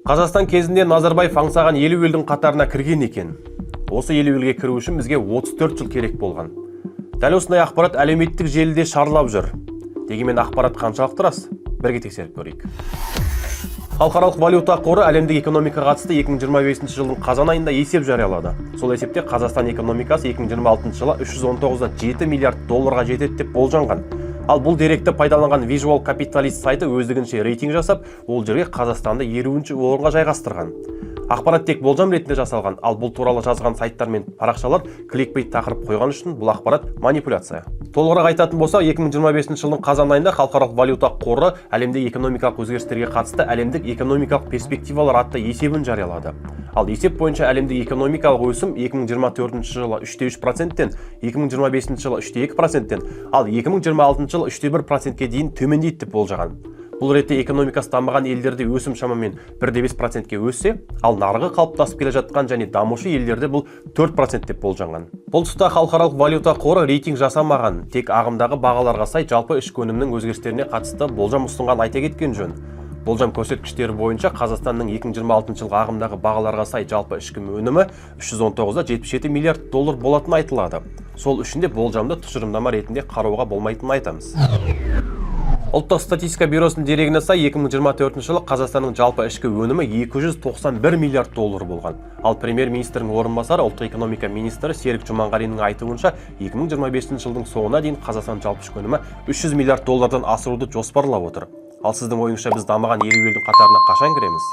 Қазақстан кезінде Назарбаев аңсаған 50 елдің қатарына кірген екен. Осы 50 елге кіру үшін бізге 34 жыл керек болған. Дәл осындай ақпарат әлеуметтік желіде шарлап жүр. Дегенмен ақпарат қаншалықты рас? Бірге тексеріп көрейік. Халықаралық валюта қоры әлемдік экономикаға қатысты 2025 жылдың қазан айында есеп жариялады. Сол есепте Қазақстан экономикасы 2026 жылы 319,7 миллиард долларға жетеді деп болжанған. Ал бұл деректі пайдаланған Visual Capitalist сайты өздігінше рейтинг жасап, ол жерге Қазақстанды 50-ші орынға жайғастырған. Ақпарат тек болжам ретінде жасалған, ал бұл туралы жазған сайттар мен парақшалар кликбейт тақырып қойған үшін бұл ақпарат манипуляция. Толығырақ айтатын болсақ, 2025 жылдың қазан айында Халықаралық валюта қоры әлемдегі экономикалық өзгерістерге қатысты «Әлемдік экономикалық перспективалар» атты есебін жариялады. Ал есеп бойынша әлемдік экономикалық өсім 2024 жылы 3,3 проценттен, 2025 жылы 3,2 проценттен, ал 2026 жылы 3,1 процентке дейін төмендейді деп болжаған. Бұл ретте экономикасы дамыған елдерде өсім шамамен 1,5 процентке өссе, ал нарығы қалыптасып келе жатқан және дамушы елдерде бұл 4% деп болжанған. Бұл тұста Халықаралық валюта қоры рейтинг жасамаған, тек ағымдағы бағаларға сай жалпы ішкі өнімнің өзгерістеріне қатысты болжам ұсынған, айта кеткен жөн. Болжам көрсеткіштері бойынша Қазақстанның 2026 жылғы ағымдағы бағаларға сай жалпы ішкі өнімі 319,77 миллиард доллар болатыны айтылады. Сол үшін де болжамды тұжырымдама ретінде қарауға болмайтынын айтамыз. Ұлттық статистика бюросының дерегіне сай, 2024 жылы Қазақстанның жалпы ішкі өнімі 291 миллиард доллар болған. Ал премьер-министрдің орынбасары, ұлттық экономика министрі Серік Жұманғариннің айтуынша, 2025 жылдың соңына дейін Қазақстан жалпы ішкі өнімі 300 миллиард доллардан асыруды жоспарлап отыр. Ал сіздің ойыңызша, біз дамыған 50 елдің қатарына қашан кіреміз?